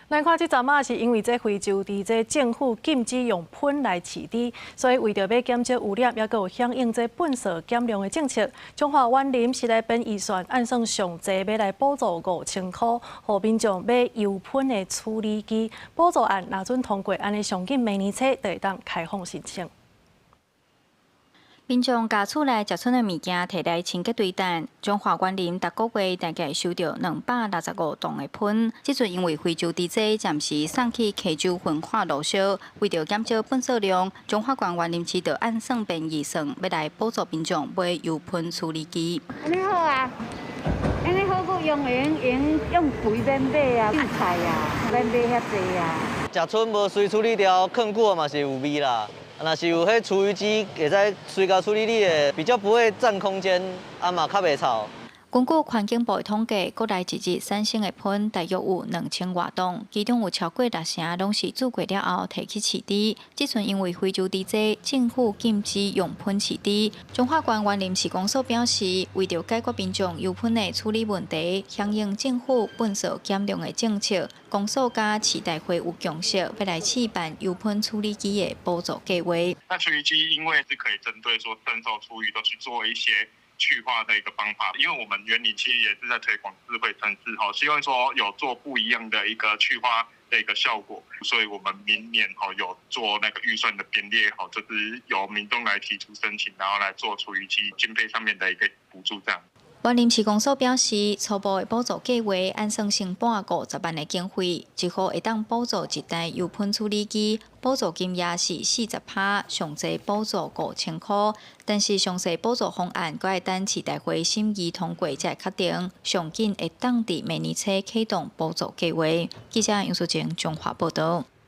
來看這陣仔是因為這非洲佇這政府禁止用噴來飼豬，所以為著欲減少污染，猶閣有響應這糞掃減量的政策，彰化員林市來編預算，按算上濟欲來補助5000箍，予民眾買油噴的處理機。補助案若准通過，按呢上緊明年初就會當開放申請。民眾共厝內食賰的物件提來清潔堆等，彰化員林逐個月大概收著265噸的噴。這陣因為非洲豬災暫時送去溪州焚化爐燒，為著減少糞掃量，彰化縣員林市就按算編預算，欲來補助民眾買油噴處理機。按呢好啊，按呢好閣用會用用用肥免買啊，菜啊，免買遐濟啊。食賰無隨處理掉，囥久嘛是有味啦。若是有彼廚餘機，會使隨共處理你的，比較不會佔空間，啊嘛較袂臭。根據環境部的統計，國內一日產生的噴大約有2000外噸，其中有超過六成攏是煮過了後提去飼豬。這陣因為非洲豬災，政府禁止用噴飼豬。彰化縣員林市公所表示，為著解決民眾油噴的處理問題，響應政府糞掃減量的政策，公所佮市大會有共識，欲來試辦油噴處理機的補助計劃。那廚餘機因為是可以針對說生餿廚餘都去做一些去化的一個方法，因為我們員林其實也是在推廣智慧城市，哈，希望說有做不一樣的一個去化的一個效果，所以我們明年哈有做那個預算的編列，哈，就是由民眾來提出申請，然後來做廚餘機經費上面的一個補助，這樣。員林市公所表示，初步的補助計劃按算成撥50萬的經費，一戶會當補助一台油噴處理機，補助金額是40%，上濟補助5000箍。但是詳細補助方案，閣愛等市大會審議通過才會確定，上緊會當佇明年初啟動補助計劃。記者楊淑靜彰化報導。